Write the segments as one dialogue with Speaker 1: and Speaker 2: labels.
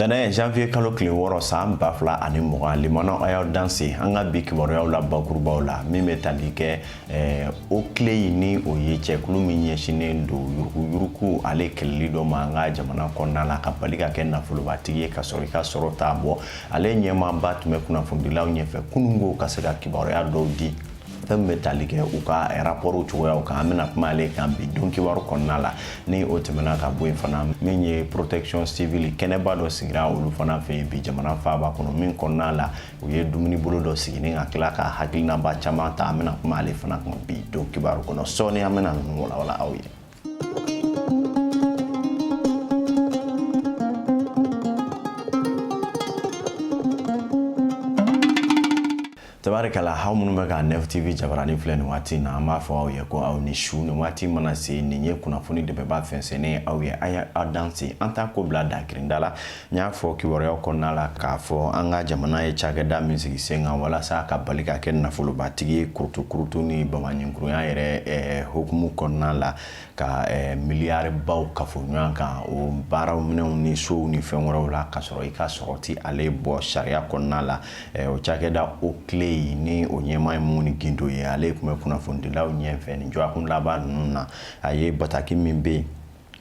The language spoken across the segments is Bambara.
Speaker 1: Tɛnɛ, janvier kalo tile 6, san 2020, limanaw, a y'aw danse an ka bi kibaruyaw la bakurubaw la. Min bɛ tali kɛ OCLEI, ni o ye cɛkulu min ɲɛsinnen don yuruguyurugu ale kɛlɛli dɔ ma an ka jamana kɔnɔna la, ka bali ka kɛ nafolobatigi ye ka sɔrɔ i ka sɔrɔ t'a bɔ, ale ɲɛmaaba tun bɛ kunnafonidilaw ɲɛfɛ kununko ka se ka kibaruya dɔw di, fɛn min bɛ tali kɛ u ka rapportw cogoyaw kan. An bɛna kuma ale kan bi don kibaru kɔnɔna la. Ni o tɛmɛna ka bɔ yen fana, min ye protection civile, kɛnɛba dɔ sigira olu fana fɛ yen bi jamana faaba kɔnɔ, min kɔnɔna la u ye dumuni bolo dɔ sigi ni ka tila ka hakilinaba caman ta. An bɛna kuma ale fana kan bi don kibaru kɔnɔ. Sɔɔni an bɛna ninnu walawala aw ye. Tabarikala, aw minnu bɛ ka Nef TV jabarani filɛ nin waati na, an b'a fɔ aw ye ko aw ni su. Nin waati mana se, nin ye kunnafoni dɛbɛba fɛnsɛnnen aw ye. A ye aw danse, an t'a ko bila dakirinda la. N y'a fɔ kibaruyaw kɔnɔna la k'a fɔ an ka jamana ye cakɛda min sigi sen kan walasa ka bali ka kɛ nafolobatigi ye kurutukurutu ni babaɲinkurunya yɛrɛ hukumu kɔnɔna la, ka miliyaribaw kafo ɲɔgɔn kan o baaraw minɛnw ni sow ni fɛn wɛrɛw la, ka sɔrɔ i ka sɔrɔ ti ale bɔ sariya kɔnɔna la. O cakɛda OCLEI, ni o ɲɛmaa ye Mumuni Gindo ye, ale tun bɛ kunnafonidilaw ɲɛfɛ nin dɔgɔkun laban ninnu na. A ye bataki min bɛ yen,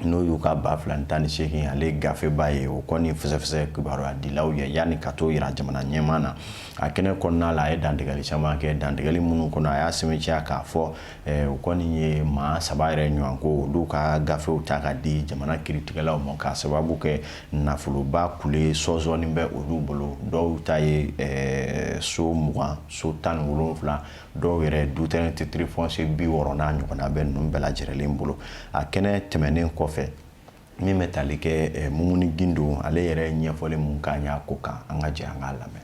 Speaker 1: n'o y'u ka 2018 ale gafeba ye, o kɔni fɛsɛfɛsɛ kibaruya dilaw ye yanni ka t'o yira jamana ɲɛmaa na. A kɛnɛ kɔnɔna la, a ye dantigɛli caman kɛ, dantigɛli minnu kɔnɔ a y'a sɛmɛntiya k'a fɔ o kɔni ye maa saba yɛrɛ ɲɔgɔn ko olu ka gafew ta ka di jamana kiritigɛlaw ma, k'a sababu kɛ nafoloba kule sɔsɔni bɛ olu bolo. Dɔw ta ye so 20, so 17, dɔw yɛrɛ du terrain titre foncier 60 n'a ɲɔgɔnna bɛ ninnu bɛɛ lajɛlen bolo. A kɛnɛ tɛmɛnen kɔfɛ, min bɛ tali kɛ Mumuni Gindo, ale yɛrɛ ɲɛfɔli mun k'an y'a ko kan, an ka jɛ an k'a lamɛn.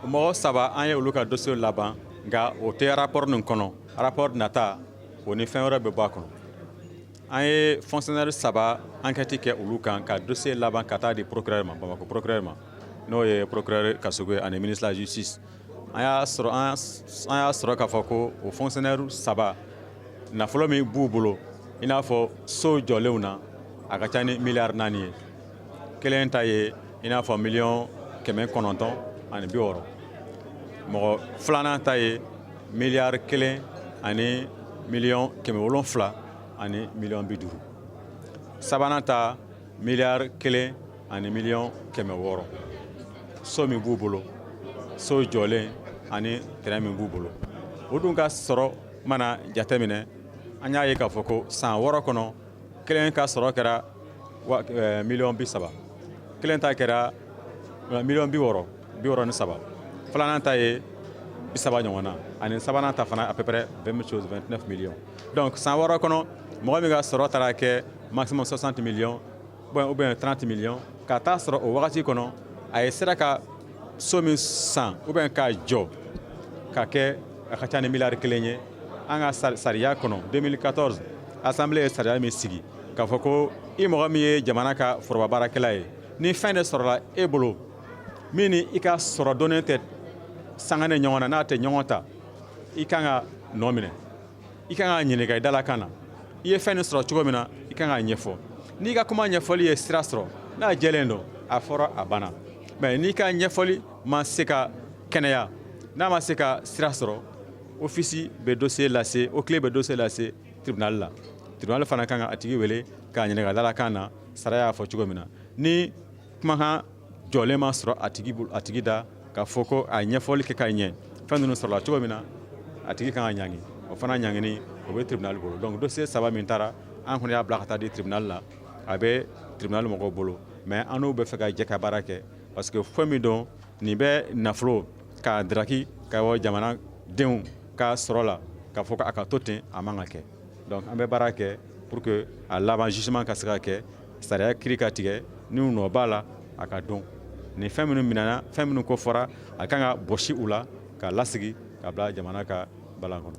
Speaker 2: Mɔgɔ saba, an ye olu ka dossier laban, nka o tɛ rapport nin kɔnɔ. Rapport nata, o ni fɛn wɛrɛ bɛ bɔ a kɔnɔ. An ye fonctionnaire saba enquête kɛ olu kan ka dossier laban ka taa di procureur ma, Bamakɔ procureur ma, n'o ye procureur Kasogo ye ani ministre de la justice. An y'a sɔrɔ k'a fɔ ko o fonctionnaire saba, nafolo min b'u bolo, i n'a fɔ so jɔlenw na, a ka ca ni miliyari 4 ye. Kelen ta ye i n'a fɔ miliyɔn 960, mɔgɔ filanan ta ye miliyari 1 ani miliyɔn 750 ani miliyɔn 50, sabanan ta miliyari 1 ani miliyɔn 600. So min b'u bolo, so jɔlen ani terrain min b'u bolo, o dun ka sɔrɔ mana jateminɛ, an y'a ye k'a fɔ ko san 6 kɔnɔ, kelen ka sɔrɔ kɛra miliyɔn 30, kelen ta kɛra miliyɔn 60, 63, filanan ta ye 30 ɲɔgɔn na, ani sabanan ta fana à peu près même chose, 29 millions. Donc san 6 kɔnɔ, mɔgɔ min ka sɔrɔ taara kɛ maximum 60 millions ou bien 30 millions, ka taa sɔrɔ o wagati kɔnɔ a ye sera ka so min san ou bien k'a jɔ ka kɛ a ka ca ni miliyari 1 ye. An ka sariya kɔnɔ, 2014 assemblée ye sariya min sigi k'a fɔ ko i mɔgɔ min ye jamana ka foroba baarakɛla ye, ni fɛn de sɔrɔla e bolo min ni i ka sɔrɔ dɔnnen tɛ sangane ɲɔgɔn na, n'a tɛ ɲɔgɔn ta, i kan ka nɔ minɛ, i kan ka ɲininka i dalakan na, i ye fɛn nin sɔrɔ cogo min na, i kan k'a ɲɛfɔ. N'i ka kuma ɲɛfɔli ye sira sɔrɔ, n'a jɛlen don, a fɔra, a banna. Mais n'i ka ɲɛfɔli ma se ka kɛnɛya, n'a ma se ka sira sɔrɔ, office bɛ dossier lase, OCLEI bɛ dossier lase tribunal la. Tribunal fana kan ka a tigi wele k'a ɲininka dalakan na, sariya y'a fɔ cogo min na. Ni kumakan jɔlen ma sɔrɔ a tigi a tigi da k'a fɔ ko a ɲɛfɔli kɛ ka ɲɛ, fɛn ninnu sɔrɔla cogo min na, a tigi kan ka ɲangi. O fana ɲangini, o bɛ tribunal bolo. Donc dossier saba min taara, an kɔni y'a bila ka taa di tribunal la, a bɛ tribunal mɔgɔw bolo. Mais an n'u bɛ fɛ ka jɛ ka baara kɛ, parce que fɛn min don, nin bɛ nafolo k'a daraki ka bɔ jamanadenw ka sɔrɔ la, k'a fɔ a ka to ten, a man ka kɛ. Donc an bɛ baara kɛ pour que a laban jugement ka se ka kɛ, sariya kiiri ka tigɛ, ni nɔ b'a la, a ka dɔn nin fɛn minnu minɛna, fɛn minnu ko fɔra, a kan ka bɔsi u la ka lasigi ka bila jamana ka balan kɔnɔ.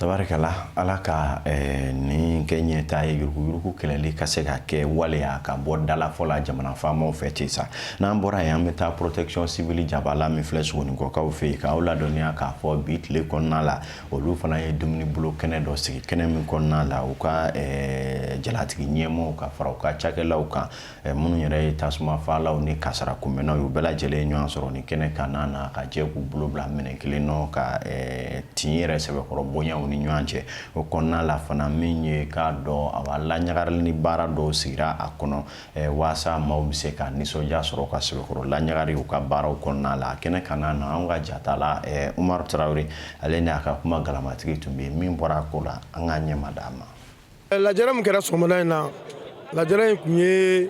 Speaker 1: Tabarikala, Ala ka nin kɛ ɲɛta ye, yuruguyurugu kɛlɛli ka se ka kɛ waleya ka bɔ dalafɔ la jamana faamaw fɛ ten sa. N'an bɔra yen, an bɛ taa protection civile jabala min filɛ Sogonikɔkaw fɛ yen, k'aw ladɔnniya k'a fɔ bi tile kɔnɔna la, olu fana ye dumuni bolo kɛnɛ dɔ sigi, kɛnɛ min kɔnɔna la u ka jalatigi ɲɛmɔgɔw ka fara u ka cakɛlaw kan, minnu yɛrɛ ye tasuma falaw ni kasara kunbɛnnaw ye, u bɛɛ lajɛlen ye ɲɔgɔn sɔrɔ nin kɛnɛ kan na ka jɛ k'u bolo bila minɛn kelen nɔ ka tin yɛrɛ sɛbɛkɔrɔ bonya u ni ɲɔgɔn cɛ. O kɔnɔna la fana, min ye k'a dɔn a laɲagarili ni baara dɔw sigira a kɔnɔ waasa maaw bɛ se ka nisɔndiya sɔrɔ ka sɛbɛkɔrɔ laɲagari u ka baaraw kɔnɔna la. Kɛnɛ kan na, anw ka jatala Umaru Tarawele, ale ni a ka kuma galamatigi tun bɛ yen. Min bɔra a ko la, an k'a ɲɛma d'a ma.
Speaker 3: Lajɛrɛ min kɛra sɔgɔmada in na, lajɛrɛ in tun ye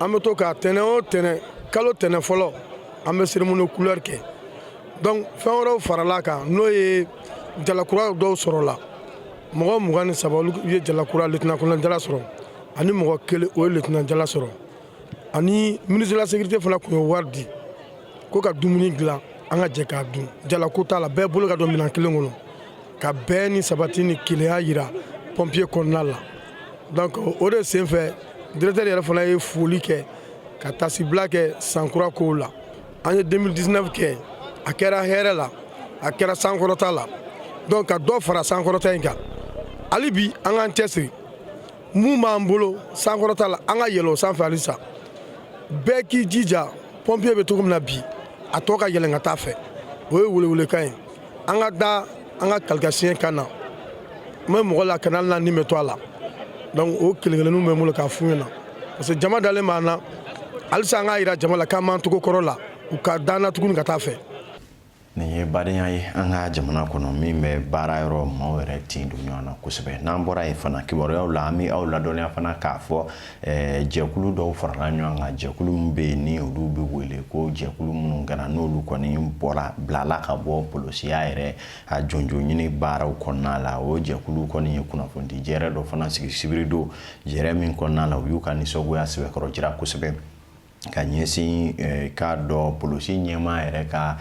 Speaker 3: an bɛ to ka tɛnɛ o tɛnɛ, kalo tɛnɛ fɔlɔ, an bɛ cérémonie couleur kɛ. Donc fɛn wɛrɛw farala kan, n'o ye jalakura dɔw sɔrɔla, mɔgɔ 23, olu ye jalakura lieutenant colonel jala sɔrɔ, ani mɔgɔ kelen, o ye lieutenant jala sɔrɔ. Ani ministre de la Sécurité fana tun ye wari di ko ka dumuni dilan, an ka jɛ k'a dun, jalako t'a la, bɛɛ bolo ka don minɛn kelen kɔnɔ, ka bɛn ni sabati ni kelenya yira pompier kɔnɔna la. Donc o de senfɛ, directeur yɛrɛ fana ye foli kɛ ka tasibila kɛ sankura kow la. An ye 2019 kɛ, a kɛra hɛrɛ la, a kɛra sankɔrɔta la. Donc ka dɔ fara sankɔrɔta in kan, hali bi an k'an cɛsiri, mun b'an bolo sankɔrɔta la, an ka yɛlɛ o sanfɛ halisa. Bɛɛ k'i jija, pompier bɛ cogo min na bi, a tɔ ka yɛlɛn ka taa fɛ. O ye welewelekan ye. An ka da an ka kalikasiyɛn kan na, n bɛ mɔgɔ la kana na ni bɛ to a la. Donc o kelen kelenninw bɛ n bolo k'a f'u ɲɛna, parce que jama dalen b'an na. Halisa an k'a yira jama la k'an b'an togo kɔrɔ la, u ka d'an na tuguni ka taa fɛ.
Speaker 1: Nin ye badenya ye an ka jamana kɔnɔ, min bɛ baara yɔrɔ maaw yɛrɛ tin don ɲɔgɔn na kosɛbɛ. N'an bɔra yen fana, kibaruyaw la, an bɛ aw ladɔnniya fana k'a fɔ jɛkulu dɔw farala ɲɔgɔn kan, jɛkulu min bɛ yen ni olu bɛ wele ko jɛkulu minnu kɛra n'olu kɔni bɔra bilala ka bɔ polosiya yɛrɛ a jɔnjɔn ɲini baaraw kɔnɔna la. O jɛkulu kɔni ye kunnafonidi jɛrɛ dɔ fana sigi sibiridon, jɛrɛ min kɔnɔna la u y'u ka nisɔngoya sɛbɛkɔrɔ jira kosɛbɛ ka ɲɛsin k'a dɔn polisi ɲɛmaa yɛrɛ ka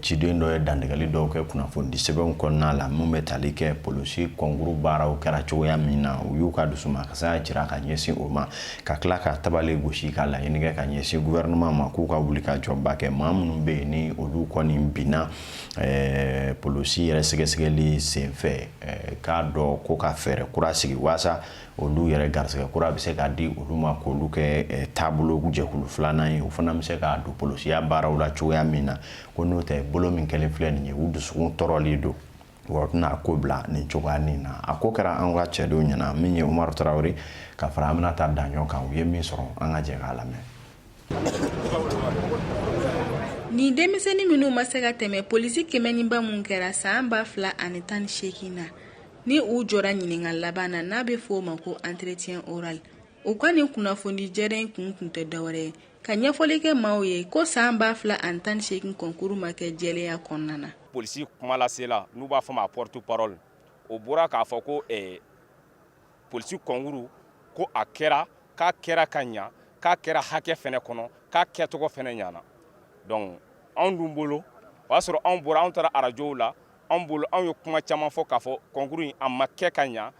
Speaker 1: ciden dɔ ye dantigɛli dɔw kɛ kunnafonidi sɛbɛnw kɔnɔna la, min bɛ tali kɛ polisi kɔnkuru baaraw kɛra cogoya min na. U y'u ka dusumakasaya jira ka ɲɛsin o ma, ka tila ka tabali gosi ka laɲini kɛ ka ɲɛsin gouvernement ma k'u ka wuli ka jɔba kɛ maa minnu bɛ yen ni olu kɔni binna polisi yɛrɛ sɛgɛsɛgɛli senfɛ, k'a dɔn ko ka fɛɛrɛ kura sigi waasa olu yɛrɛ garisɛgɛ kura bɛ se ka di olu ma, k'olu kɛ taabolo jɛkulu filanan ye, u fana bɛ se k'a don polisiya baaraw la cogoya min na. Ko n'o tɛ, bolo min kɛlen filɛ nin ye, u dusukun tɔɔrɔlen don, wa u tɛna a ko bila nin cogoya nin na. A ko kɛra an ka cɛdenw ɲɛna, min ye Umaru Tarawele ka fara Aminata Daɲɔ kan, u ye min sɔrɔ, an ka jɛ k'a lamɛn.
Speaker 4: Nin denmisɛnnin minnu ma se ka tɛmɛ polisi kɛmɛniba mun kɛra san 2018 na, ni u jɔra ɲininka laban na, n'a bɛ fɔ o ma ko entretien oral, u ka nin kunnafoni jɛrɛ in kun tun tɛ dɔwɛrɛ ye ka ɲɛfɔli kɛ maaw ye ko san 2018 concours ma kɛ jɛlenya kɔnɔna na.
Speaker 5: Polisi kumalasela, n'u b'a fɔ ma porte parole, o bɔra k'a fɔ ko polisi concours ko a kɛra, k'a kɛra ka ɲa, k'a kɛra hakɛ fɛnɛ kɔnɔ, k'a kɛcogo fɛnɛ ɲana. Donc anw dun bolo, o y'a sɔrɔ anw bɔra, anw taara arajow la, anw bolo, anw ye kuma caman fɔ k'a fɔ concours in a ma kɛ ka ɲa,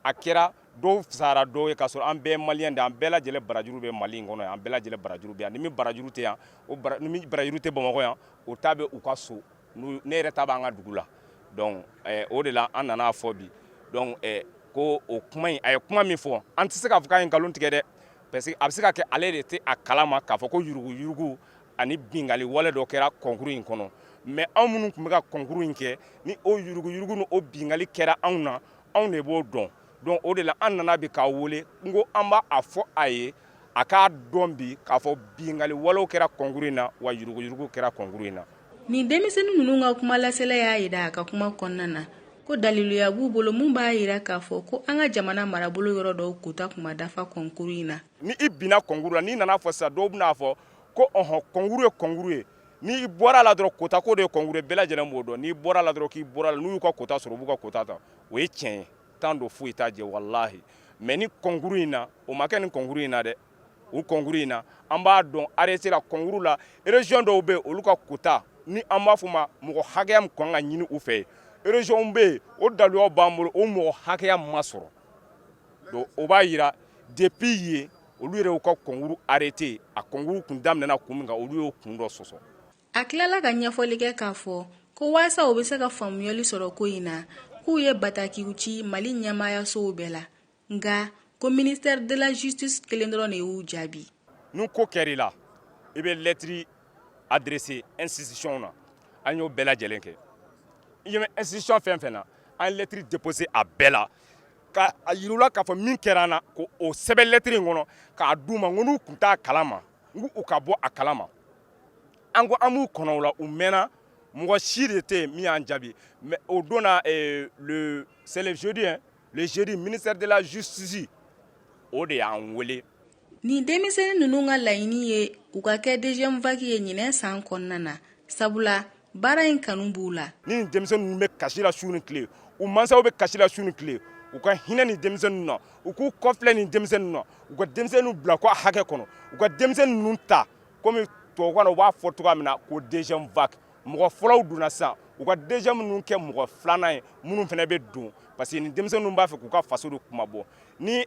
Speaker 5: a kɛra dɔw fisayara dɔw ye, k'a sɔrɔ an bɛɛ maliyɛn de, an bɛɛ lajɛlen barajuru bɛ Mali in kɔnɔ yan, an bɛɛ lajɛlen barajuru bɛ yan. Ni min barajuru tɛ yan, o ni min barajuru tɛ Bamakɔ yan, o ta bɛ u ka so, ne yɛrɛ ta b'an ka dugu la. Donc o de la an nana fɔ bi. Donc ko o kuma in, a ye kuma min fɔ, an tɛ se k'a fɔ k'a ye nkalon tigɛ dɛ, parce que a bɛ se ka kɛ ale de tɛ a kalama k'a fɔ ko yuruguyurugu ani bingali wale dɔ kɛra concours in kɔnɔ. Mais anw minnu tun bɛ ka concours in kɛ, ni o yuruguyurugu ni o bingali kɛra anw na, anw de b'o dɔn. Donc o de la an nana bi k'a wele, n ko an b'a fɔ a ye, a k'a dɔn bi k'a fɔ bingali walew kɛra concours in na, wa yuruguyurugu kɛra concours in na.
Speaker 4: Nin denmisɛnnin ninnu ka kuma lasela y'a yira a ka kuma kɔnɔna na ko daliluya b'u bolo mun b'a yira k'a fɔ ko an ka jamana marabolo yɔrɔ dɔw kota kun ma dafa concours in na.
Speaker 5: Ni i binna concours la, n'i nana fɔ sisan, dɔw bɛna fɔ ko ɔhɔn, concours ye concours ye. N'i bɔra la dɔrɔn, kota ko de ye concours ye, bɛɛ lajɛlen b'o dɔn. N'i bɔra la dɔrɔn k'i bɔra la, n'u y'u ka kota sɔrɔ, u b'u ka kota ta, o ye tiɲɛ ye, tan don foyi t'a jɛ, walahi. Mais ni concours in na, o ma kɛ nin concours in na dɛ. O concours in na, an b'a dɔn arrêté la, concours la, région dɔw bɛ yen, olu ka kota ni an b'a fɔ ma mɔgɔ hakɛya min kan ka ɲini u fɛ yen. Région bɛ yen, o daluyaw b'an bolo, o mɔgɔ hakɛya ma sɔrɔ. Donc o b'a yira depuis yen, olu yɛrɛ y'u ka concours arrêté. A concours kun daminɛna kun min kan, olu y'o kun dɔ sɔsɔ.
Speaker 4: A tilala ka ɲɛfɔli kɛ k'a fɔ ko waasa u bɛ se ka faamuyali sɔrɔ ko in na, k'u ye batakiw ci Mali ɲɛmaayasow bɛɛ la, nka ko ministère de la Justice kelen dɔrɔn de y'u jaabi.
Speaker 5: Ni ko kɛra i la, i bɛ lettre adressé institution na. An y'o bɛɛ lajɛlen kɛ. I ɲɛ bɛ institution fɛn fɛn na, an ye lettre déposé a bɛɛ la ka a yir'u la k'a fɔ min kɛra an na, ko o sɛbɛn lettre in kɔnɔ k'a d'u ma. N ko n'u tun t'a kalama, n ko u ka bɔ a kalama. An ko an b'u kɔnɔ o la, u mɛnna, mɔgɔ si de tɛ yen min y'an jaabi. Mais o don na, le c'est le jeudi, hein, le jeudi, ministère de la Justice, o de y'an wele.
Speaker 4: Nin denmisɛnnin ninnu ka laɲini ye u ka kɛ deuxième vague ye ɲinɛ san kɔnɔna na, sabula baara in kanu b'u la.
Speaker 5: Ni nin denmisɛnnin ninnu bɛ kasi la su ni tile, u mansaw bɛ kasi la su ni tile, u ka hinɛ nin denmisɛnnin na, u k'u kɔfilɛ nin denmisɛnnin na, u ka denmisɛnninw bila ko hakɛ kɔnɔ, u ka denmisɛnnin ninnu ta komi tubabukan na u b'a fɔ cogoya min na ko deuxième vague. Mɔgɔ fɔlɔw donna sisan, u ka deuxième ninnu kɛ mɔgɔ filanan ye minnu fana bɛ don, parce que nin denmisɛnnin b'a fɛ k'u ka faso de kumabɔ. Ni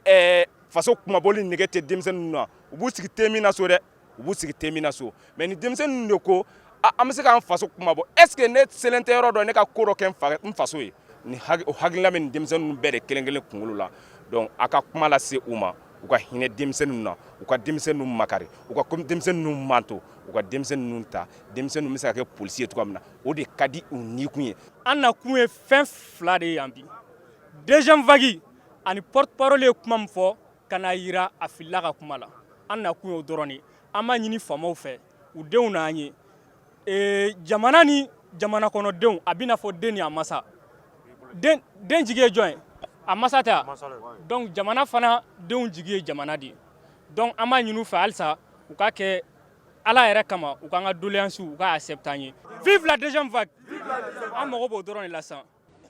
Speaker 5: faso kumabɔli nege tɛ denmisɛnnin na, u b'u sigi te min na so dɛ, u b'u sigi te min na so. Mais ni denmisɛnnin de ko an bɛ se k'an faso kumabɔ, est ce que ne selen tɛ yɔrɔ dɔ, ne ka ko dɔ kɛ n faso ye? Ni o hakilina bɛ nin denmisɛnnin bɛɛ de kelen kelen kunkolo la. Donc a ka kuma lase u ma, u ka hinɛ denmisɛnninw na, u ka denmisɛnninw makari, u ka denmisɛnninw manto, u ka denmisɛnninw ta. Denmisɛnninw bɛ se ka kɛ polisi ye cogoya min na, o de ka di u nikun ye.
Speaker 6: An nakun ye fɛn fila de ye yan bi: deuxième vague ani porte parole ye kuma min fɔ ka n'a yira a filila ka kuma la. An nakun y'o dɔrɔn de ye. An b'a ɲini faamaw fɛ, u denw n'an ye, jamana ni jamana kɔnɔdenw, a bɛna fɔ den ni a masa. Den den jigi ye jɔn ye? A masa tɛ. Donc jamana fana denw jigi ye jamana de ye. Donc an b'a ɲini u fɛ halisa, u ka kɛ Ala yɛrɛ kama, u k'an ka doléance, u ka accepter an ye. Vive la deuxième vague! An mago b'o dɔrɔn de la sisan.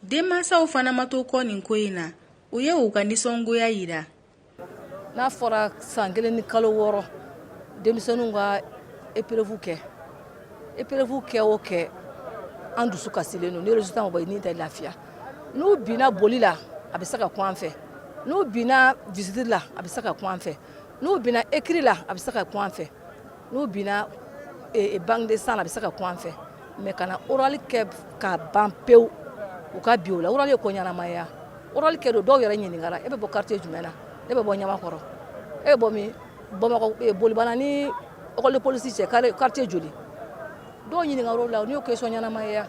Speaker 4: Denmansaw fana ma to kɔ nin ko in na, u ye u ka nisɔngoya yira.
Speaker 7: N'a fɔra san 1 ni kalo 6, denmisɛnninw ka épreuve kɛ, épreuve kɛ o kɛ, an dusu kasilen don. Ni résultat ma bɔ, ni tɛ lafiya. N'u binna boli la, a bɛ se ka kun an fɛ. N'u binna visite la, a bɛ se ka kun an fɛ. N'u binna écrit la, a bɛ se ka kun an fɛ. N'u binna banque de sang la, a bɛ se ka kun an fɛ. Mais ka na oral kɛ ka ban pewu, u ka bi o la. Oral ye ko ɲɛnamaya. Oral kɛ don, dɔw yɛrɛ ɲininkara: e bɛ bɔ quartier jumɛn na? Ne bɛ bɔ Ɲamakɔrɔ. E bɛ bɔ min? Bamakɔ bolibana ni école de police cɛ, quartier joli? Dɔw ɲininkara o la. N'o question ɲɛnamaya,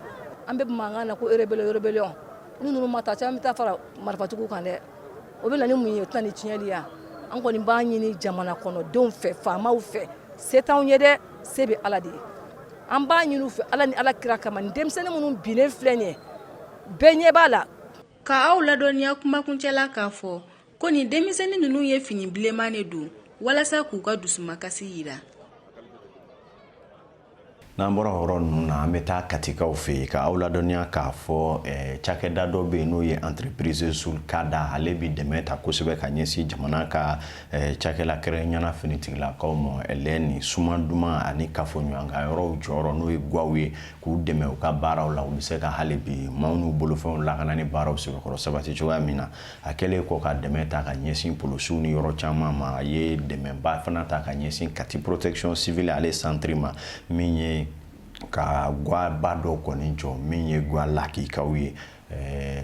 Speaker 7: an bɛ mankan na ko rébellion, rébellion. Ni ninnu ma taa, caman bɛ taa fara marifatigiw kan dɛ. O bɛ na ni mun ye? O tɛna ni tiɲɛli ye. An kɔni b'a ɲini jamana kɔnɔdenw fɛ, faamaw fɛ, se t'anw ye dɛ, se bɛ Ala de ye. An b'a ɲini u fɛ, Ala ni Ala kira kama, nin denmisɛnnin minnu binnen filɛ nin ye, bɛɛ ɲɛ b'a la.
Speaker 4: Ka aw ladɔnniya kumakuncɛla k'a fɔ ko nin denmisɛnnin ninnu ye fini bilenman de don walasa k'u ka dusumakasi yira.
Speaker 1: N'an bɔra yɔrɔ ninnu na, an bɛ taa Katikaw fɛ yen ka aw ladɔnniya k'a fɔ cakɛda dɔ bɛ yen, n'o ye entreprise Sulkada. Ale bi dɛmɛ ta kosɛbɛ ka ɲɛsin jamana ka cakɛla, kɛrɛnkɛrɛnnenya finitigilakaw ma, ɛlɛ ni suma duman ani kafoɲɔgɔnya yɔrɔw jɔyɔrɔ, n'o ye gwaw ye, k'u dɛmɛ u ka baaraw la, u bɛ se ka hali bi maaw n'u bolofɛnw lakana ni baaraw sɛbɛkɔrɔ sabati cogoya min na. A kɛlen kɔ ka dɛmɛ ta ka ɲɛsin polosiw ni yɔrɔ caman ma, a ye dɛmɛba fana ta ka ɲɛsin Kati Protection Civile ale centre ma, min ye ka gwaba dɔ kɔni jɔ, min ye gwa lakikaw ye.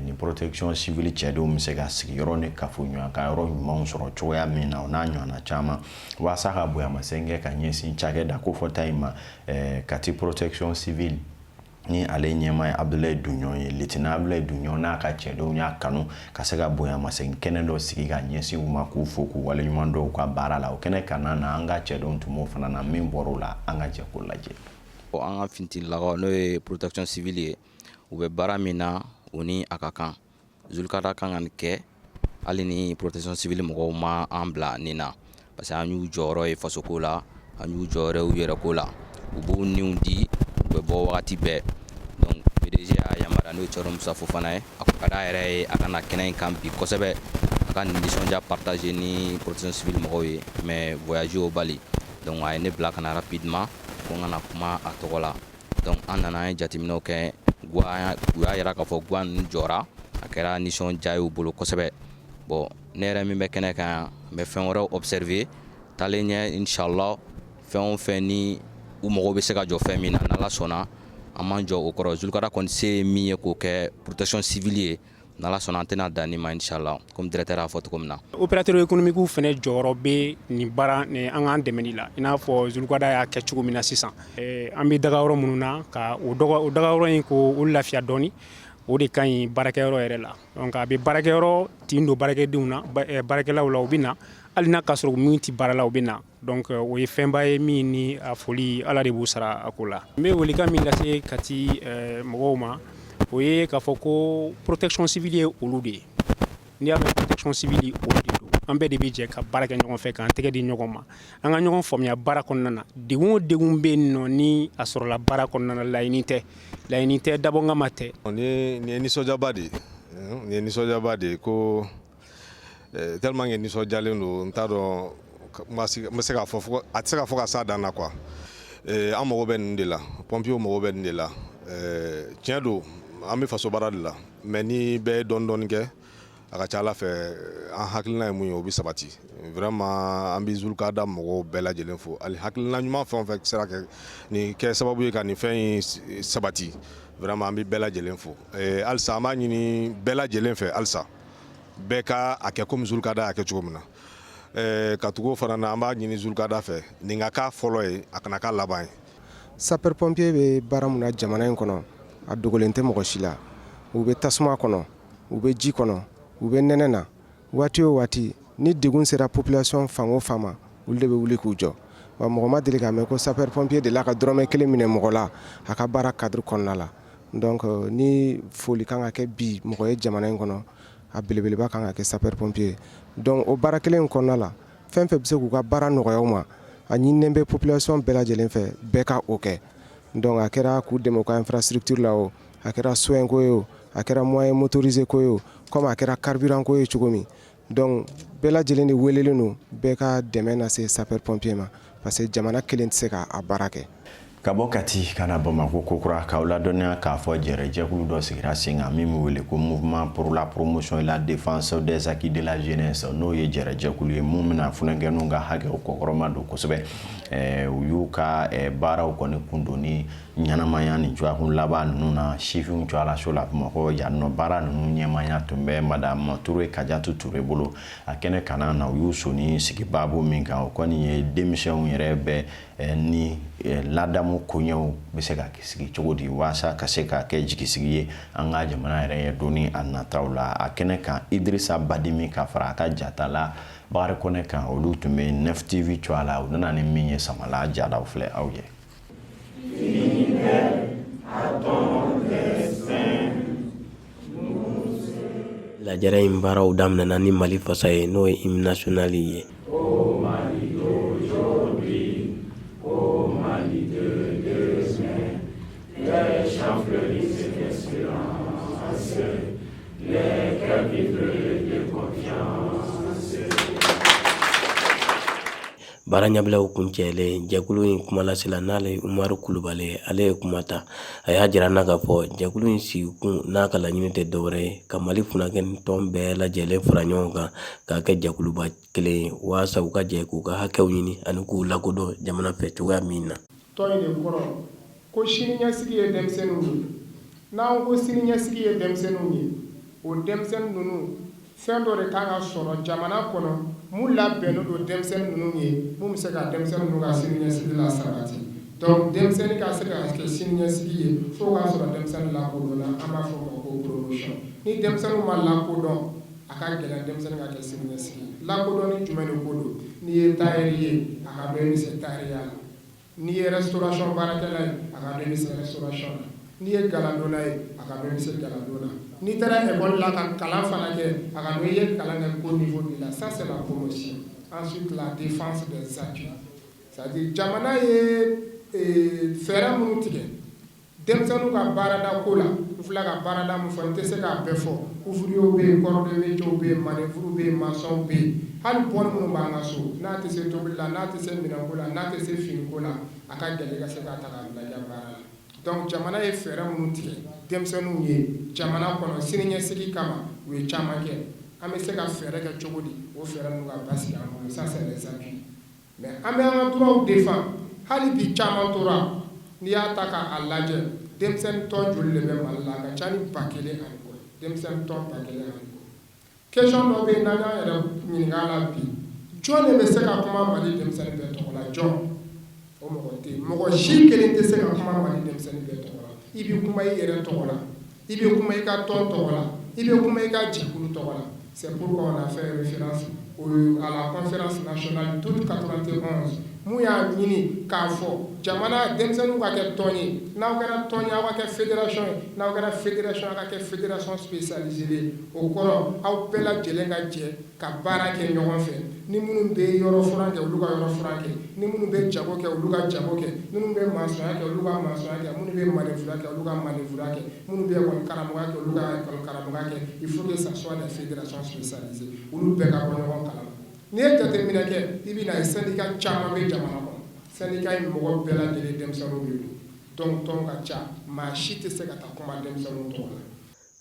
Speaker 1: Ni protection civile cɛdenw bɛ se ka sigiyɔrɔ ni kafoɲɔgɔnya yɔrɔ ɲumanw sɔrɔ cogoya min na, o n'a ɲɔgɔnna caman, walasa ka bonyamasegin kɛ ka ɲɛsin cakɛda kofɔta in ma. Kati Protection Civile ni ale ɲɛmaa ye Abudulayi Dunɲɔn ye, lieutenant Abudulayi Dunɲɔn n'a ka cɛdenw y'a kanu ka se ka bonyamasegin kɛnɛ dɔ sigi ka ɲɛsin u ma, k'u fo, k'u waleɲuman dɔn u ka baara la. O kɛnɛ kana na, an ka cɛdenw tun b'o fana na. Min bɔr'o la, an ka jɛ k'o lajɛ.
Speaker 8: An ka finitigilakaw, n'o ye protection civile ye, u bɛ baara min na, u ni a ka kan. Zulukada kan ka nin kɛ hali ni protection civile mɔgɔw ma an bila nin na, parce que an y'u jɔyɔrɔ ye fasoko la, an y'u jɔyɔrɔ ye u yɛrɛko la. U b'u niw di, u bɛ bɔ wagati bɛɛ. Donc PDG y'a yamaruya, n'o ye Cɛrɔ Musa Fofana ye, a ka d'a yɛrɛ ye a ka na kɛnɛ in kan bi kosɛbɛ, a ka nin nisɔndiya partager ni protection civile mɔgɔw ye, mais voyage y'o bali. Donc a ye ne bila ka na rapidement ko n ka na kuma a tɔgɔ la. Donc an nana, an ye jateminɛw kɛ. Guwa, u y'a yira k'a fɔ guwa ninnu jɔra, a kɛra nisɔndiya ye u bolo kosɛbɛ. Bon, ne yɛrɛ min bɛ kɛnɛ kan yan, n bɛ fɛn wɛrɛw observer taalen ɲɛ, inshallah. Fɛn o fɛn ni u mago bɛ se ka jɔ fɛn min na, n'Ala sɔnna, an b'an jɔ o kɔrɔ. Zulukada kɔni se ye min ye k'o kɛ protection civile ye, n'Ala sɔnna, an tɛna dan nin ma, inshallah, comme directeur y'a fɔ cogo min na.
Speaker 9: Opérateur économique fana jɔyɔrɔ bɛ nin baara ni an k'an dɛmɛli la, i n'a fɔ Zulukada y'a kɛ cogo min na sisan. An bɛ daga yɔrɔ minnu na, ka o daga yɔrɔ in ko o lafiya dɔɔni, o de ka ɲi baarakɛyɔrɔ yɛrɛ la. Donc a bɛ baarakɛyɔrɔ tin don baarakɛdenw na, baarakɛlaw la, u bɛ na hali n'a ka sɔrɔ min tɛ baara la, u bɛ na. Donc o ye fɛnba ye min ni a foli, Ala de b'u sara a ko la. N bɛ welekan min lase Kati mɔgɔw ma, o ye k'a fɔ ko protection civile ye olu de ye. N'i y'a mɛn protection civile, olu de don. An bɛɛ de bɛ jɛ ka baara kɛ ɲɔgɔn fɛ, k'an tɛgɛ di ɲɔgɔn ma, an ka ɲɔgɔn faamuya baara kɔnɔna na. Degun o degun bɛ yen nɔ, ni a sɔrɔla baara kɔnɔna na, laɲini tɛ, laɲini tɛ, dabɔnkama tɛ.
Speaker 10: Nin ye nisɔndiyaba de ye, nin ye nisɔndiyaba de ye ko tellement que nisɔndiyalen don, n t'a dɔn n bɛ se k'a fɔ, a tɛ se ka fɔ ka s'a dan na quoi. An mago bɛ nin de la, pompiers mago bɛ nin de la. Tiɲɛ don, an bɛ faso baara de la, mais ni bɛɛ ye dɔɔni dɔɔni kɛ, a ka ca Ala fɛ, an hakilina ye mun ye, o bɛ sabati. Vraiment, an bɛ Zulukada mɔgɔw bɛɛ lajɛlen fo. Hali hakilina ɲuman fɛn o fɛn sera kɛ nin kɛ sababu ye ka nin fɛn in sabati, vraiment, an bɛ bɛɛ lajɛlen fo. Halisa an b'a ɲini bɛɛ lajɛlen fɛ, halisa bɛɛ ka a kɛ komi Zulukada y'a kɛ cogo min na. Ka tugu o fana na, an b'a ɲini Zulukada fɛ, nin ka k'a fɔlɔ ye, a kana k'a laban ye.
Speaker 11: Sapeur pompier bɛ baara mun na jamana in kɔnɔ, a dogolen tɛ mɔgɔ si la. U bɛ tasuma kɔnɔ, u bɛ ji kɔnɔ, u bɛ nɛnɛ na. Waati o waati ni degun sera population fan o fan ma, olu de bɛ wuli k'u jɔ. Wa mɔgɔ ma deli k'a mɛn ko sapeur pompier delila ka dɔrɔmɛ kelen minɛ mɔgɔ la a ka baara cadre kɔnɔna la. Donc ni foli kan ka kɛ bi mɔgɔ ye jamana in kɔnɔ, a belebeleba kan ka kɛ sapeur pompier. Donc o baara kelen in kɔnɔna la, fɛn fɛn bɛ se k'u ka baara nɔgɔya u ma, a ɲininen bɛ population bɛɛ lajɛlen fɛ, bɛɛ ka o kɛ. Donc a kɛra k'u dɛmɛ u ka infrastructure la, o a kɛra soin ko ye, o a kɛra moyen motorisé ko ye, o comme a kɛra carburant ko ye cogo min. Donc bɛɛ lajɛlen de welelen don, bɛɛ ka dɛmɛ lase sapeur pompier ma, parce que jamana kelen tɛ se k'a baara kɛ.
Speaker 1: Ka bɔ Kati ka na Bamako kokura, k'aw ladɔnniya k'a fɔ jɛrɛjɛkulu dɔ sigira sen kan min bɛ wele ko Mouvement pour la promotion et la défense des acquis de la jeunesse. N'o ye jɛrɛjɛkulu ye mun bɛna funankɛninw ka hakɛw kɔkɔrɔma don kosɛbɛ. U y'u ka baaraw kɔni kun don ni ɲɛnamaya ni dɔgɔkun laban ninnu na sifinw cayala la Bamakɔ yan nɔ. Baara ninnu ɲɛmaya tun bɛ Madame Ture Kajatu Ture bolo. A kɛnɛ kana na, u y'u soni sigi baabu min kan, o kɔni ye denmisɛnw yɛrɛ bɛ ni ladamu koɲɛw bɛ se ka sigi cogo di walasa ka se ka kɛ jigisigi ye an ka jamana yɛrɛ ye don ni a nataw la. A kɛnɛ kan, Idirisa Badimi ka fara a ka jatala Bakari Kɔnɛ kan, olu tun bɛ Nef TV cogoya la. U nana ni min ye samala jalaw filɛ aw ye.
Speaker 12: À ton destin.
Speaker 13: Lajɛrɛ in baaraw daminɛna ni Mali fasa ye, n'o ye hymne national ye.
Speaker 12: Ô Mali d'aujourd'hui, ô Mali de demain, les champs fleurissent d'espérance, les cœurs vibrent de confiance.
Speaker 13: Baara ɲɛbilaw kuncɛlen, jɛkulu in kumalasela n'ale ye Umaru Kulubali ye, ale ye kuma ta. A y'a jira n na k'a fɔ jɛkulu in sigikun n'a ka laɲini tɛ dɔwɛrɛ ye ka Mali funankɛnin tɔn bɛɛ lajɛlen fara ɲɔgɔn kan k'a kɛ jɛkuluba kelen ye, walasa u ka jɛ k'u ka hakɛw ɲini ani k'u lakodɔn jamana fɛ cogoya min na.
Speaker 14: Tɔn in de kɔrɔ ko sini ɲɛsigi ye denmisɛnninw ye. N'an ko sini ɲɛsigi ye denmisɛnninw ye, o denmisɛnnin ninnu, fɛn dɔ de kan ka sɔrɔ jamana kɔnɔ mun labɛnnen don denmisɛnnin ninnu ye, mun bɛ se ka denmisɛnnin ninnu ka sini ɲɛsigi la sabati. Donc denmisɛnnin ka se ka kɛ sini ɲɛsigi ye, fo k'a sɔrɔ denmisɛnnin lakodɔnna. An b'a fɔ o ma ko promotion. Ni denmisɛnninw ma lakodɔn, a ka gɛlɛn denmisɛnnin ka kɛ sini ɲɛsigi ye. Lakodɔnni jumɛn de ko don? N'i ye tailleur ye, a ka dɔn i bɛ se tailleur la. N'i ye restauration baarakɛla ye, a ka dɔn i bɛ se restauration na. N'i ye galadonna ye, a ka dɔn i bɛ se galadon na. N'i taara école la ka kalan fana kɛ, a ka dɔn i ye kalan kɛ ko niveau de la. Ça, c'est la promotion. Ensuite, la défense des acquis, c'est à dire jamana ye fɛɛrɛ minnu tigɛ denmisɛnninw ka baarada ko la. N filɛ ka baarada min fɔ, n tɛ se k'a bɛɛ fɔ. Ouvrier bɛ yen, corps de métier bɛ yen, manœuvre bɛ yen, maçon bɛ yen, hali bonne minnu b'an ka so, n'a tɛ se tobili la, n'a tɛ se minɛnko la, n'a tɛ se finiko la, a ka gɛlɛn i ka se k'a ta k'a bila i ka baara la. Donc jamana ye fɛɛrɛ minnu tigɛ denmisɛnninw ye jamana kɔnɔ siniɲɛsigi kama, u ye caman kɛ. An bɛ se ka fɛɛrɛ kɛ cogo di o fɛɛrɛ ninnu ka basigi an bolo? Ça, c'est les acquis. Mais an bɛ an ka droits défend hali bi. Caman tora. N'i y'a ta k'a lajɛ, denmisɛnnin tɔn joli de bɛ Mali la? A ka ca ni 1000 ani kɔ, denmisɛnnin tɔn 1000 ani kɔ. Question dɔ bɛ yen n'an y'an yɛrɛ ɲininka a la bi: jɔn de bɛ se ka kuma Mali denmisɛnnin bɛɛ tɔgɔ la? Jɔn? O mɔgɔ tɛ yen. Mɔgɔ si kelen tɛ se ka kuma Mali denmisɛnnin bɛɛ tɔgɔ la. I bɛ kuma i yɛrɛ tɔgɔ la, i bɛ kuma i ka tɔn tɔgɔ la, i bɛ kuma i ka jɛkulu tɔgɔ la. C'est pourquoi on a fait référence à la conférence nationale d'août 91, mun y'a ɲini k'a fɔ jamana denmisɛnninw ka kɛ tɔn ye. N'aw kɛra tɔn ye, aw ka kɛ fédération ye. N'aw kɛra fédération, aw ka kɛ fédération spécialisée. O kɔrɔ, aw bɛɛ lajɛlen ka jɛ ka baara kɛ ɲɔgɔn fɛ. Ni minnu bɛ yɔrɔ furan kɛ, olu ka yɔrɔ furan kɛ. Ni minnu bɛ jago kɛ, olu ka jago kɛ. Minnu bɛ maçonnya kɛ, olu ka maçonnya kɛ. Minnu bɛ manœuvre kɛ, olu ka manœuvre kɛ. Minnu bɛ école karamɔgɔya kɛ, olu ka école karamɔgɔya kɛ. Il faut que ça soit des fédérations spécialisées, olu bɛɛ ka bɔ ɲɔgɔn kalama. N'i ye jateminɛ kɛ, i bɛ na ye syndicat caman bɛ jamana kɔnɔ. Syndicat in mɔgɔ bɛɛ lajɛlen denmisɛnninw de don. Donc tɔn ka ca, maa si tɛ se ka taa kuma denmisɛnninw tɔgɔ la.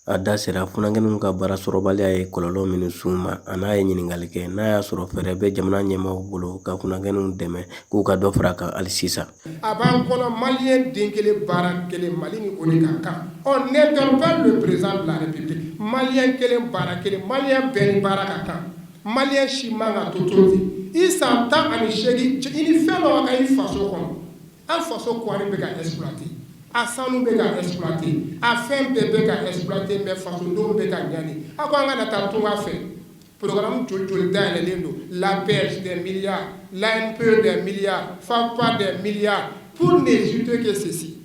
Speaker 13: A da sera funankɛninw ka baara sɔrɔbaliya ye kɔlɔlɔ minnu s'u ma, a n'a ye ɲininkali kɛ n'a y'a sɔrɔ fɛɛrɛ bɛ jamana ɲɛmaaw bolo ka funankɛninw dɛmɛ k'u ka dɔ fara a kan hali sisan.
Speaker 14: A b'an kɔnɔ, malien den kelen baara kelen, Mali ni o de ka kan. On interpelle le président de la République: malien kelen baara kelen, malien bɛɛ ni baara ka kan. Malien si man ka to to ten. I san 18, i ni fɛn dɔ ka kan i faso kɔnɔ. An faso kɔɔri bɛ ka exploiter, a sanu bɛ ka exploiter, a fɛn bɛɛ bɛ ka exploiter, mais fasodenw bɛ ka ɲani. A ko an kana taa tunga fɛ. Programme joli joli dayɛlɛlen don? L'APEJ, des milliards, l'ANPE, des milliards, FAFPA, des milliards, pour n'hésiter que ceci.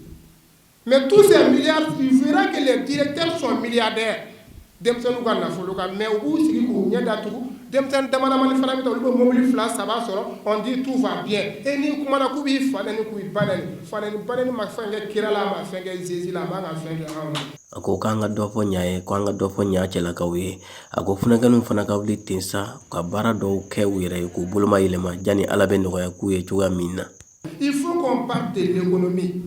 Speaker 14: Mais tous ces milliards, tu verras que les directeurs sont milliardaires, denmisɛnninw ka nafolo kan. Mais u b'u sigi k'u ɲɛ datugu. Denmisɛnnin dama damani fana bɛ taa, olu bɛ mobili fila saba sɔrɔ. On dit tout va bien. Et n'i kumana, k'u b'i fa nɛni, k'u ba nɛni. Fa nɛni, ba nɛni ma fɛn kɛ kira la, a ma fɛn kɛ Jésus la, a man ka fɛn kɛ anw na.
Speaker 13: A ko k'an ka dɔ fɔ ɲa ye, ko an ka dɔ fɔ ɲa cɛlakaw ye. A ko funankɛninw fana ka wuli ten sa ka baara dɔw kɛ u yɛrɛ ye k'u boloma yɛlɛma jani Ala bɛ nɔgɔya k'u ye cogoya min na.
Speaker 14: Il faut qu'on parle de l'économie.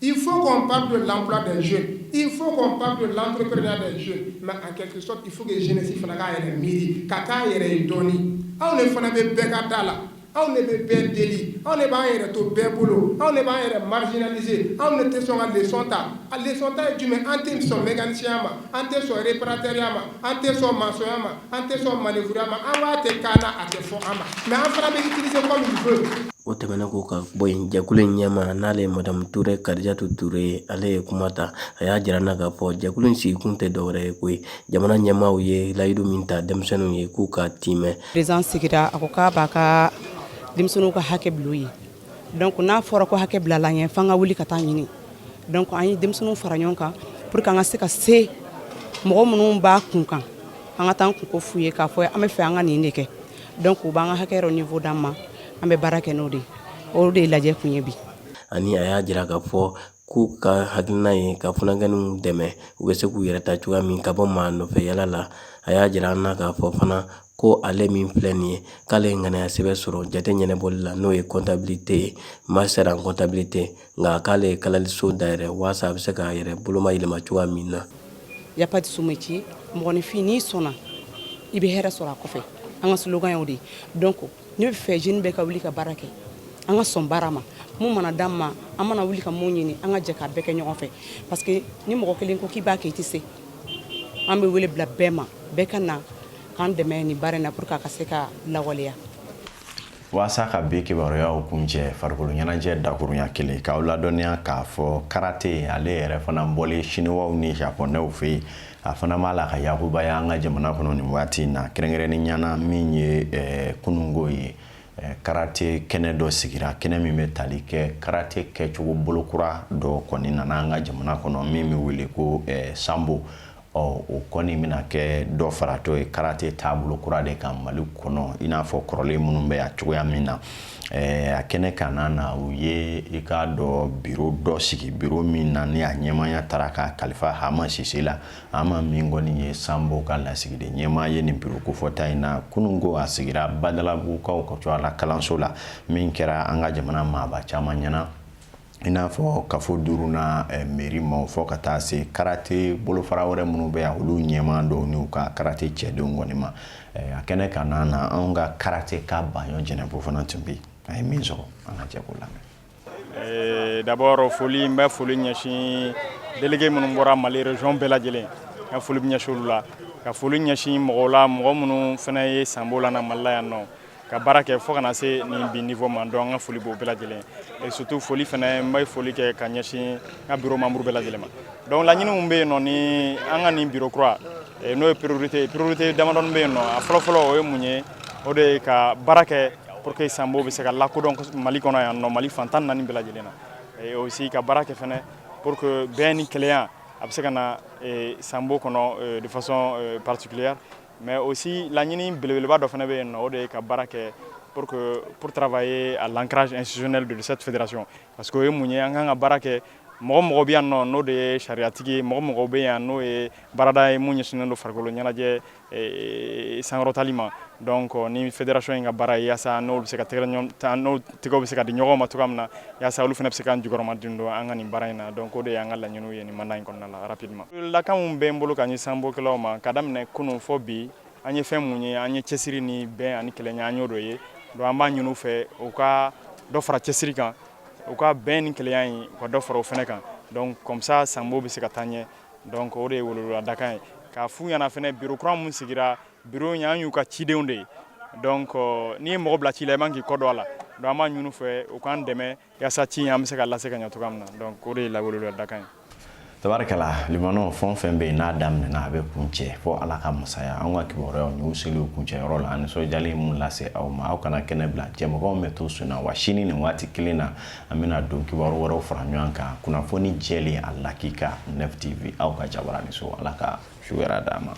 Speaker 14: Il faut qu'on parle de l'emploi des jeunes. Il faut qu'on parle de l'entrepreneuriat des jeunes. Mais en quelque sorte, il faut que jeunesse fana k'a yɛrɛ miiri, ka k'a yɛrɛ ye dɔɔni. Anw de fana bɛ bɛɛ ka da la. Anw de bɛ bɛɛ deli. Anw de b'an yɛrɛ to bɛɛ bolo. Anw de b'an yɛrɛ marginaliser. Anw de tɛ sɔn ka leçon ta. A leçon ta ye jumɛn? An tɛ sɔn mécanicien ma. An tɛ sɔn réparateur ma. An tɛ sɔn maçon ma. An tɛ sɔn manœuvre ma. An b'a tɛ k'an na, a tɛ fɔ an ma. Mais an fana bɛ utiliser comme il veut.
Speaker 13: O tɛmɛnen ko ka bɔ yen, jɛkulu in ɲɛmaa, n'ale ye madamu Ture Kadijatu Ture ye, ale ye kuma ta. A y'a jira n na k'a fɔ jɛkulu in sigikun tɛ dɔwɛrɛ ye koyi, jamana ɲɛmaaw ye layidu min ta denmisɛnninw ye k'u ka timɛ.
Speaker 15: Président sigira, a ko k'a b'a ka denmisɛnninw ka hakɛ bila u ye. Donc n'a fɔra ko hakɛ bilala an ye, f'an ka wuli ka taa ɲini. Donc an ye denmisɛnninw fara ɲɔgɔn kan pour que an ka se ka se mɔgɔ minnu b'a kun kan, an ka taa an kunko f'u ye k'a fɔ an bɛ fɛ an ka nin de kɛ. Donc u b'an ka hakɛ yɔrɔ niveau d'an ma, an bɛ baara kɛ n'o de ye. O de ye lajɛ kun ye bi.
Speaker 13: Ani a y'a jira k'a fɔ k'u ka hakilina ye ka funankɛninw dɛmɛ, u bɛ se k'u yɛrɛ ta cogoya min ka bɔ maa nɔfɛ yala la. A y'a jira an na k'a fɔ fana ko ale min filɛ nin ye, k'ale ye ŋaniya sɛbɛ sɔrɔ jate ɲɛnabɔli la, n'o ye comptabilité ye, master en comptabilité, nka k'ale ye kalaliso dayɛlɛ walasa a bɛ se k'a yɛrɛ boloma yɛlɛma cogoya min na.
Speaker 15: Y a pas de sous-métier. Mɔgɔninfin, n'i sɔnna, i bɛ hɛrɛ sɔrɔ a kɔfɛ. An ka slogan y'o de ye. Donc ne bɛ fɛ jeune bɛɛ ka wuli ka baara kɛ. An ka sɔn baara ma. Mun mana d'an ma, an mana wuli ka mun ɲini, an ka jɛ k'a bɛɛ kɛ ɲɔgɔn fɛ, parce que ni mɔgɔ kelen ko k'i b'a kɛ, i tɛ se. An bɛ wele bila bɛɛ ma, bɛɛ ka na k'an dɛmɛ nin baara in na pour que a ka se ka lawaleya.
Speaker 1: Waasa ka bi kibaruyaw kuncɛ, farikolo ɲɛnajɛ dakurunya kelen k'aw ladɔnniya k'a fɔ karate, ale yɛrɛ fana bɔlen siniwaw ni japonɛw fɛ yen, a fana b'a la ka yakubaya an ka jamana kɔnɔ nin waati in na. Kɛrɛnkɛrɛnnenya na, min ye kununko ye, karate kɛnɛ dɔ sigira, kɛnɛ min bɛ tali kɛ karate kɛcogo bolokura dɔ kɔni nana an ka jamana kɔnɔ, min bɛ wele ko sambo. Ɔ, o kɔni bɛna kɛ dɔ faratɔ ye karate taabolo kura de kan Mali kɔnɔ, i n'a fɔ kɔrɔlen minnu bɛ yan cogoya min na. A kɛnɛ kan na, u ye i k'a dɔn biro dɔ sigi, biro min na ni a ɲɛmaaya taara ka kalifa Hama Sise la. Hama min kɔni ye sambo ka lasigiden ɲɛmaa ye nin biro kofɔta in na. Kunun ko a sigira Badalabugukaw ka cogoya la kalanso la, min kɛra an ka jamana maaba caman ɲɛna. I n'a fɔ kafo duurunan mairie maaw, fɔ ka taa se karate bolofara wɛrɛ minnu bɛ yan, olu ɲɛmaa dɔw n'u ka karate cɛdenw kɔni ma. A kɛnɛ kan na na, anw ka karate ka Baɲɔ Jɛnɛbo fana tun bɛ yen. A ye min sɔrɔ, an ka jɛ k'o
Speaker 6: lamɛn. D'abord, foli, n bɛ foli ɲɛsin délégué minnu bɔra Mali région bɛɛ lajɛlen, n ka foli bɛ ɲɛsin olu la, ka foli ɲɛsin mɔgɔw la, mɔgɔ minnu fana ye sambo la na Mali la yan nɔ ka baara kɛ fo ka na se nin bi niveau ma. Donc an ka foli b'o bɛɛ lajɛlen. Et surtout, foli fana, n bɛ foli kɛ ka ɲɛsin n ka bureau membre bɛɛ lajɛlen ma. Donc laɲini min bɛ yen nɔ ni an ka nin bureau kura, n'o ye priorité damadɔni bɛ yen nɔ. A fɔlɔ-fɔlɔ, o ye mun ye? O de ye ka baara kɛ pour que sambo bɛ se ka lakodɔn Mali kɔnɔ yan nɔ, Mali fan 14 bɛɛ lajɛlen na. Et aussi ka baara kɛ fɛnɛ pour que bɛn ni kelenya a bɛ se ka na sambo kɔnɔ de façon particulière. Mais aussi, laɲini belebeleba dɔ fana bɛ yen nɔ, o de ye ka baara kɛ pour travailler à l'ancrage institutionnel de cette fédération. Parce que o ye mun ye? An kan ka baara kɛ, mɔgɔ mɔgɔ bɛ yan nɔ n'o de ye sariyatigi ye, mɔgɔ mɔgɔ bɛ yan n'o ye baarada ye mun ɲɛsinnen don farikolo ɲɛnajɛ sankɔrɔtali ma. Donc ni fédération in ka baara ye, yaasa n'olu bɛ se ka tɛgɛ n'o tɛgɛw bɛ se ka di ɲɔgɔn ma cogoya min na, yaasa olu fana bɛ se k'an jukɔrɔma don an ka nin baara in na. Donc o de y'an ka laɲiniw ye nin mandat in kɔnɔna la. Rapidement, lakan min bɛ n bolo ka ɲɛsin sambokɛlaw ma, ka daminɛ kunun fɔ bi, an ye fɛn mun ye? An ye cɛsiri ni bɛn ani kelenya, an y'o dɔ ye. Donc an b'a ɲini u fɛ, u ka dɔ fara cɛsiri kan, u ka bɛn ni kelenya in, u ka dɔ fara o fɛnɛ kan. Donc comme ça, sambo bɛ se ka taa ɲɛ. Donc o de ye weleweleda ye k'a f'u ɲɛna fɛnɛ. Bureau kura mun sigira, bureau in, an y'u ka cidenw de ye. Donc n'i ye mɔgɔ bila ci la, i man k'i kɔ don a la. Donc an b'a ɲini u fɛ, u k'an dɛmɛ yaasa ci in, an bɛ se ka lase ka ɲɛ cogoya min na. Donc o de ye weleweleda ye.
Speaker 1: Tabarikala, limanaw, fɛn o fɛn bɛ yen n'a daminɛna, a bɛ kun cɛ fo Ala ka masaya. Anw ka kibaruyaw, nin y'u seli kuncɛyɔrɔ la. An nisɔndiyalen mun lase aw ma, aw kana kɛnɛ bila, jɛmɔgɔw bɛ to sun na wa. Sini nin waati kelen na, an bɛna don kibaru wɛrɛw fara ɲɔgɔn kan, kunnafoni jɛlen a lakika, 9 TV, aw ka jabarani so. Ala ka su wɛrɛ d'an ma.